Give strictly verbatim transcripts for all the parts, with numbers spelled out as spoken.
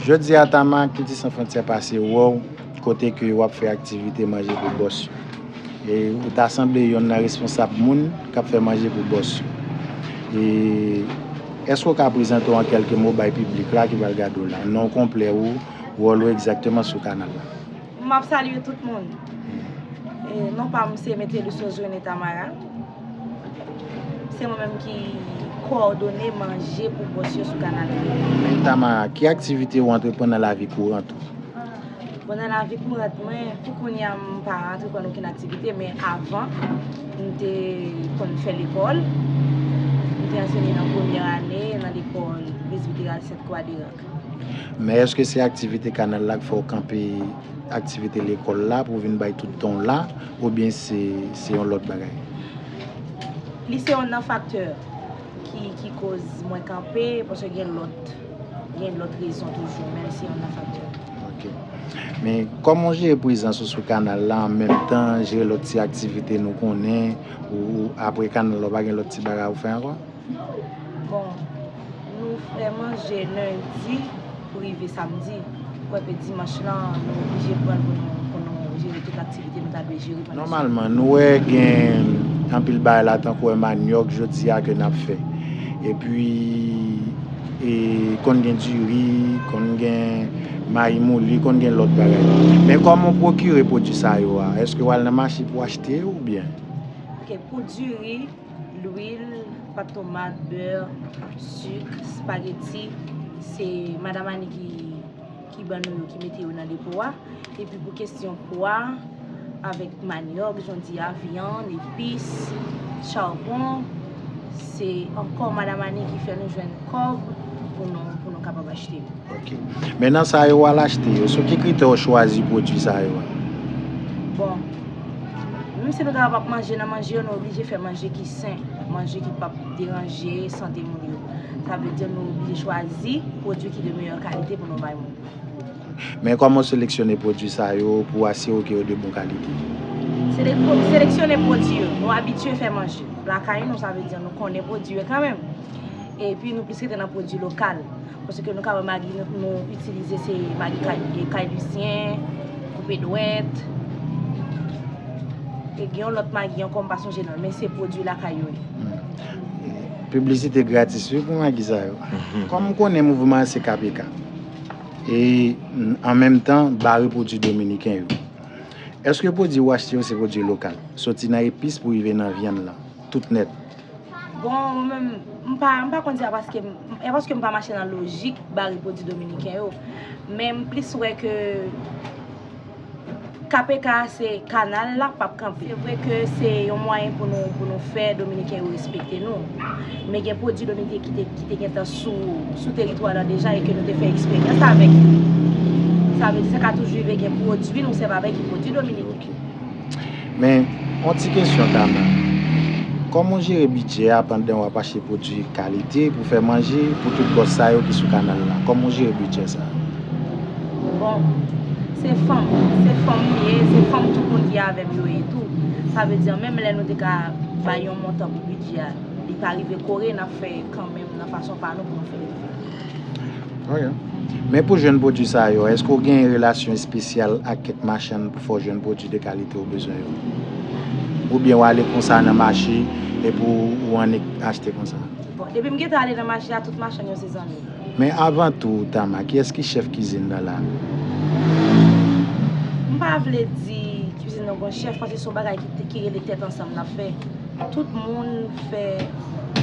Jodi a, Tama, Kilti San Fwontyè pase wè w kote ke w ap fè aktivite manje pou bòs yo. E ou ta sanble yonn nan responsab moun k ap fè manje pou bòs yo. E èske w ka prezante w an kèlke mo bay piblik la ki pral gade w la? Non konplè ou, wòl ou egzakteman sou kanal la. M ap salye tout moun. E, non pa m se Metellus Josué Tamara. Se mwen menm ki kowòdone manje pou bòs yo sou kanal la. Men Tamara, ki aktivite ou antreprann nan lavi kourant ou? Bon, nan lavi kourant mwen, pou kounye a, m pa antreprann okenn aktivite, men avan, m te konn fè lekòl. M te anseye nan premyè ane nan lekòl Presbiteral Sent Kwa de Rak. Men èske se aktivite kanal la k fè w kanpe aktivite lekòl la pou w vin bay tout tan w la, oubyen se, se yon lòt bagay? Li se yon nan faktè ki, ki koz mwen kanpe, paske gen lòt, gen lòt rezon toujou, men se yon nan faktè. Ok. Men kòman w jere prezans ou sou kanal la, an menm tan jere lòt ti aktivite nou konnen, ou, ou apre kanal la, ou pa gen lòt ti bagay ou fè ankò? Bon, nou fè manje lendi pou rive samdi. Ou wè ke dimanch lan, nou oblije pran l pou nou, pou nou jere tout aktivite nou ta dwe jere pandan semèn. Nòmalman, nou wè gen anpil bagay la, tankou wè manyòk jodi a ke n ap fè. Epi, e, konn gen diri, konn gen mayi mouli, konn gen lòt bagay. Men kòman w pwokire pwodui sa yo a? Èske w al nan mache pou w achte yo oubyen? Ok, pou diri, lwil, pat tomat, bè, sik, espageti, se Madan Ani ki, ki ban nou yo, ki mete yo nan depo a. Epi pou kesyon pwa, avèk manyòk, jan w di a, vyann, epis, charbon, se ankò Madan Ani ki fè nou jwenn kòb pou nou, pou nou kapab achte yo. Ok. Men nan sa yo w al achte yo, sou ki kritè w chwazi pwodui sa yo a? Bon, menm si nou ta ap manje nan manje yo, nou oblije fè manje ki sen, manje ki p ap deranje sante moun yo. Sa vle di nou oblije chwazi pwodui ki de meyè kalite pou nou bay moun yo. Men kòman w seleksyone pwodui sa yo pou w asire w ke yo de bon kalite? Sele-, seleksyone pwodui yo. Nou abitye fè manje. Lakay nou, sa vle di nou konnen pwodui yo kanmenm. Epi nou plis rete nan pwodui lokal. Paske nou ka wè magi nou, nou itilize se magi kay, e, kay Lisyen, koupe dwèt. E gen yon lòt magi ankò, m pa sonje non l, men se pwodui lakay yo ye. Hmm. Piblisite gratis wi pou magi sa yo. Kòm m konnen mouvman an se K P K. E, an menm tan, bare pwodui dominiken yo. Èske pwodui w achte yo se pwodui lokal? Soti nan epis pou rive nan vyann lan. Tout nèt. Bon, mwen menm, m pa, m pa konn si a paske m, e paske m pa mache nan lojik bare pwodui dominiken yo. Men m plis wè ke K P K se kanal la p ap kanpe. Se vre ke se yon mwayen pou nou, pou nou fè dominiken yo respekte nou. Men gen pwodui dominiken ki te, ki te gentan sou, sou teritwa la deja e ke nou te fè eksperyans avèk yo. Sa vle di sa ka toujou rive gen pwodui nou sèvi avèk ki pwodui dominiken. Ok. Men, yon ti kesyon, Tama. Kòman w jere bidjè a pandan w ap achte pwodui kalite pou fè manje pou tout bòs sa yo ki sou kanal la? Kòman w jere bidjè sa a? Bon, se fanm, se fanm m ye, se fanm tout moun ki avè m yo ye tou. Sa vle di, menm lè nou te ka bay yon montan pou bidjè a, li pa rive kore, n ap fè kanmenm nan fason pa nou pou nou fè li. Ok. Men pou jwenn pwodui sa yo, èske w gen relasyon espesyal ak kèk machann pou fè w jwenn pwodui de kalite w bezwen yo? Oubyen w ale konsa nan mache epi w annik achte konsa? Bon, depi m gentan ale nan mache a, tout machann yo se zanmi m. Men avan tou, Tama, kiyès ki chèf kizin nan la? M pa vle di kizin nan gon chèf, paske se yon bagay ki, ki rele tèt ansanm n ap fè. Tout moun fè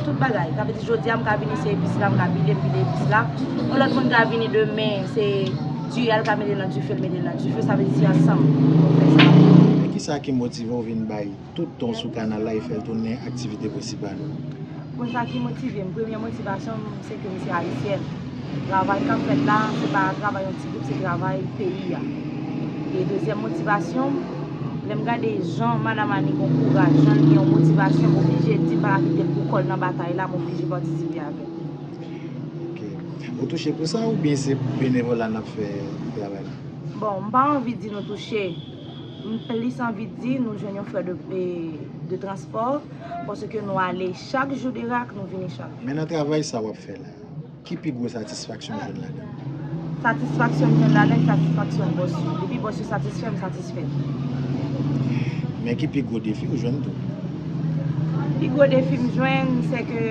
tout bagay. Sa vle di, jodi a, m ka vini, se epis la, m ka pile, m pile epis la. Yon lòt moun ka vini demen, se diri a, l ka mete nan dife, l mete nan dife. Sa vle di, se ansanm nou fè sa. Men kisa ki motive w vin bay tout tan w sou kanal la e fè l tounen aktivite prensipal ou? Bon, sa ki motive m, premye motivasyon m, se ke m se ayisyèn. Travay k ap fèt la, se pa travay yon ti gwoup, se travay peyi a. E dezyèm motivasyon m, lè m gade jan Madan Ani gon kouraj, jan l gen yon motivasyon, m oblije di m pa ka kite l pou kò l nan batay la, m oblije patisipe avè l. Ok. Ou touche pou sa oubyen se pou benevola n ap fè travay la? Bon, m pa anvi di nou touche. M plis anvi di nou jwenn yon frè de, e, de transpò, paske nou ale chak jou de rak, nou vini chak jou. Men nan travay sa w ap fè la, ki pi gwo satisfaksyon w jwenn ladan l? Satisfaksyon m jwenn ladan, satisfaksyon bòs yo. Depi bòs yo satisfè, m satisfè. Men ki pi gwo defi ou jwenn tou? Pi gwo defi m jwenn, se ke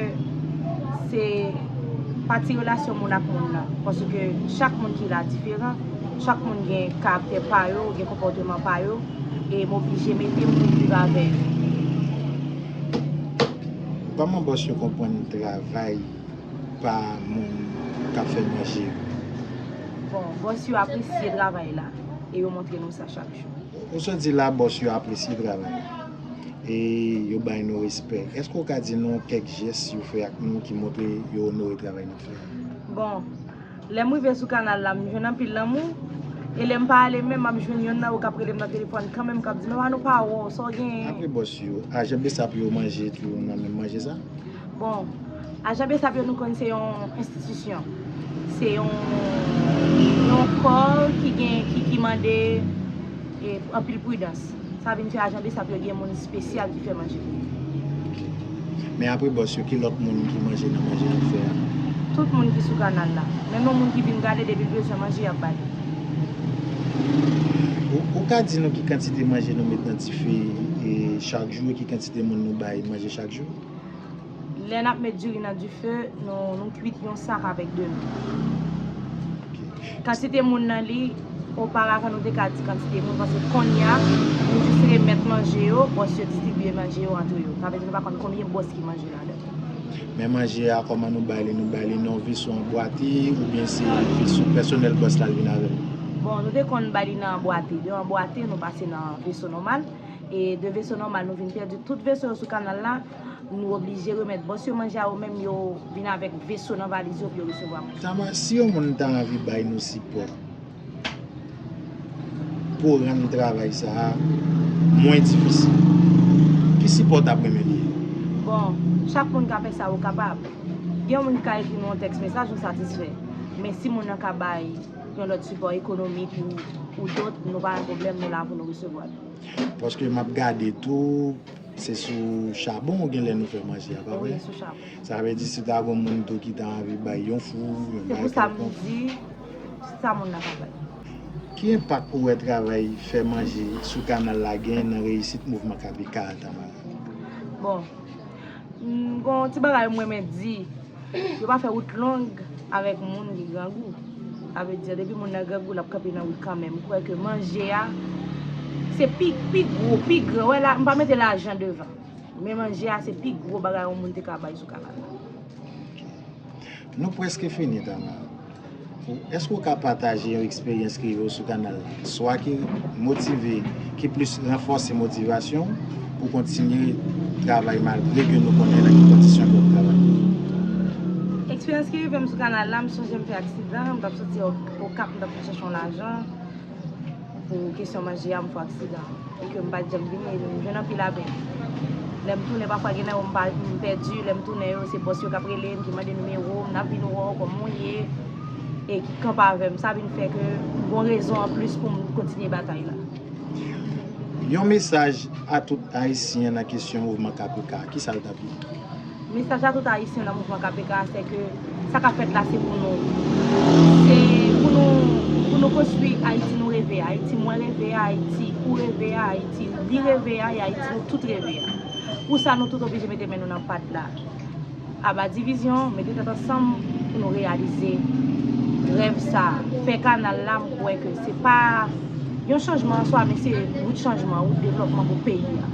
se pati relasyon moun ak moun nan. Paske chak moun ki la diferan, chak moun gen karaktè pa yo, gen konpòteman pa yo, e m oblije mete m pou m viv avè yo. Kòman bòs yo konprann travay pa moun k ap fè manje yo? Bon, bòs yo apresye travay la e yo montre nou sa chak jou. Ou sot di la, bòs yo apresye travay e yo bay nou respè. Èske w ka di nou kèk jès yo fè ak nou ki montre yo onore travay n ap fè a? Bon, lè m rive sou kanal la, m jwenn anpil lanmou. E lè m pa ale menm, m ap jwenn yonn nan yo k ap rele m nan telefòn kanmenm, k ap di m, "Epa nou pa wè w, sa w genyen?" Apre bòs yo, ajan besap yo manje tou nan menm manje sa? Bon, ajan besap yo nou konn se yon enstitisyon. Se yon, yon kò ki gen, ki, ki mande e, anpil pridans. Sa vin fè ajan besap yo gen moun espesyal ki fè manje pou yo. Men apre bòs yo, ki lòt moun ki manje nan manje n ap fè a? Tout moun ki sou kanal la. Menm yon moun ki vin gade, depi l bezwen manje, y ap ba li. Ou, ou ka di nou ki kantite manje nou met nan dife e chak jou e ki kantite moun nou bay manje chak jou? Lè n ap met diri nan dife, nou, nou kwit yon sak avèk de nou. Kantite moun nan li, oparavan nou te ka di kantite moun, paske kounye a, nou jis remèt manje yo, bòs yo distribye manje yo antre yo. Sa vle di nou pa konn konbyen bòs ki manje ladan. Men manje a, kòman nou bay li? Nou bay li nan yon veso anbwate oubyen se veso pèsonèl bòs la l vin avè l? Bon, nou te konn bay li nan anbwate. De anbwate, nou pase nan veso nòmal. E de veso nòmal, nou vin pèdi tout veso yo sou kanal la. Nou oblije remèt bòs yo manje a, yo menm yo vin avèk veso nan valiz yo pou yo resevwa manje. Tama, si yon moun ta anvi bay nou sipò pou rann travay sa a mwen difisil, ki sipò w t ap renmen li ye? Bon, chak moun ka fè sa yo kapab. Gen yon moun ki ka ekri nou yon tèks mesaj, nou satisfè. Men si moun nan ka bay yon lòt sipò ekonomik ou, ou dòt, nou pa gen pwoblèm, nou la pou nou resevwa l. Paske m ap gade tou, se sou chabon ou genlè nou fè manje a, pa vre? Wi, sou chabon. Sa vle di si ta gon moun tou ki ta anvi bay yon fou, yon Se bagay pou sa m kèlkonk. Di, sa moun nan ka bay. Ki enpak ou wè travay fè manje sou kanal la gen nan reyisit mouvman K P K a, Tamara? Bon, m gon ti bagay mwen renmen di, yo pa fè wout long avèk moun ki grangou. Sa vle di, depi moun nan grangou, l ap kanpe nan wout kanmenm. M kwè ke manje a, se pi, pi gwo, pi gran. Wè la, m pa mete lajan devan. Men manje a, se pi gwo bagay yon moun te ka bay sou kanal la. Nou prèske fini, Tamara. Ou, èske w ka pataje yon eksperyans ki rive w sou kanal la? Swa ki motive, ki plis ranfòse motivasyon w pou kontinye travay malgre ke nou konnen nan ki kondisyon ke w ap travay. Eksperyans ki rive m sou kanal la, m sonje m fè aksidan, m t ap soti O-, Okap, m t ap sot chèche yon lajan. Pou kesyon manje a, m fè aksidan. E ke m pa t janm vini, e m jwenn anpil lapenn. Lè m tounen, pafwa gen nan yo m pa, m pèdi, lè m tounen yo, se bòs yo k ap rele m, ki mande nimewo m, n ap vin wè w, kòman w ye, e ki kanpe avè m. Sa vin fè ke m gon rezon anplis pou m kontinye batay la. Yon mesaj a tout Ayisyen nan kesyon mouvman K P K, ki sa l t ap ye? Mesaj a tout Ayisyen nan mouvman K P K a, se ke sa k ap fèt la, se pou nou. Se pou nou, pou nou konstwi Ayiti nou reve a, Ayiti mwen reve a, Ayiti ou reve a, Ayiti li reve a, e Ayiti nou tout reve a. Pou sa, nou tout oblije mete men nou nan pat la. Aba divizyon, mete tèt ansanm pou nou reyalize rèv sa. Fè kanal la, m kwè ke se pa yon chanjman an swa, men se wout chanjman, wout devlòpman pou peyi a.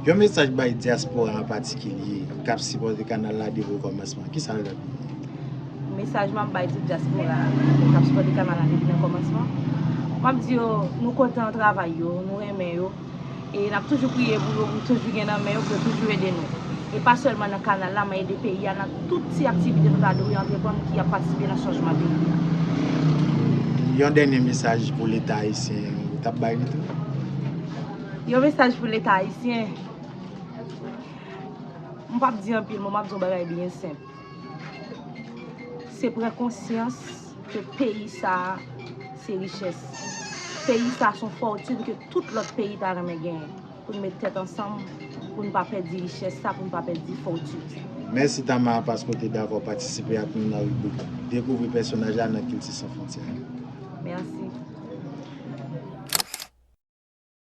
Yon mesaj bay dyaspora an patikilye k ap sipòte kanal la depi okòmansman. Ki sa l t ap ye? Mesaj m ap bay tout dyaspora a k ap sipòte kanal la depi nan kòmansman. M ap di yo, nou kontan travay yo, nou renmen yo. E n ap toujou priye pou yo, pou toujou gen nan men yo, pou yo toujou ede nou. E pa sèlman nan kanal la, men ede peyi a nan tout ti aktivite nou ta dwe antreprann ki ap patisipe nan chanjman peyi a. Yon dènye mesaj pou Leta ayisyen, ou t ap bay li tou? Yon mesaj pou Leta ayisyen. M p ap di anpil mo, m ap di yon bagay byen senp. Se pran konsyans ke peyi sa a se richès. Peyi sa a se yon fòtin ke tout lòt peyi ta renmen genyen. Pou n met tèt ansanm, pou n pa pèdi richès sa, pou n pa pèdi fòtin sa. Mèsi Tama paske w te dakò patisipe ak nou nan ribrik Dekouvri pèsonaj la nan Kilti San Fwontyè a. Mèsi.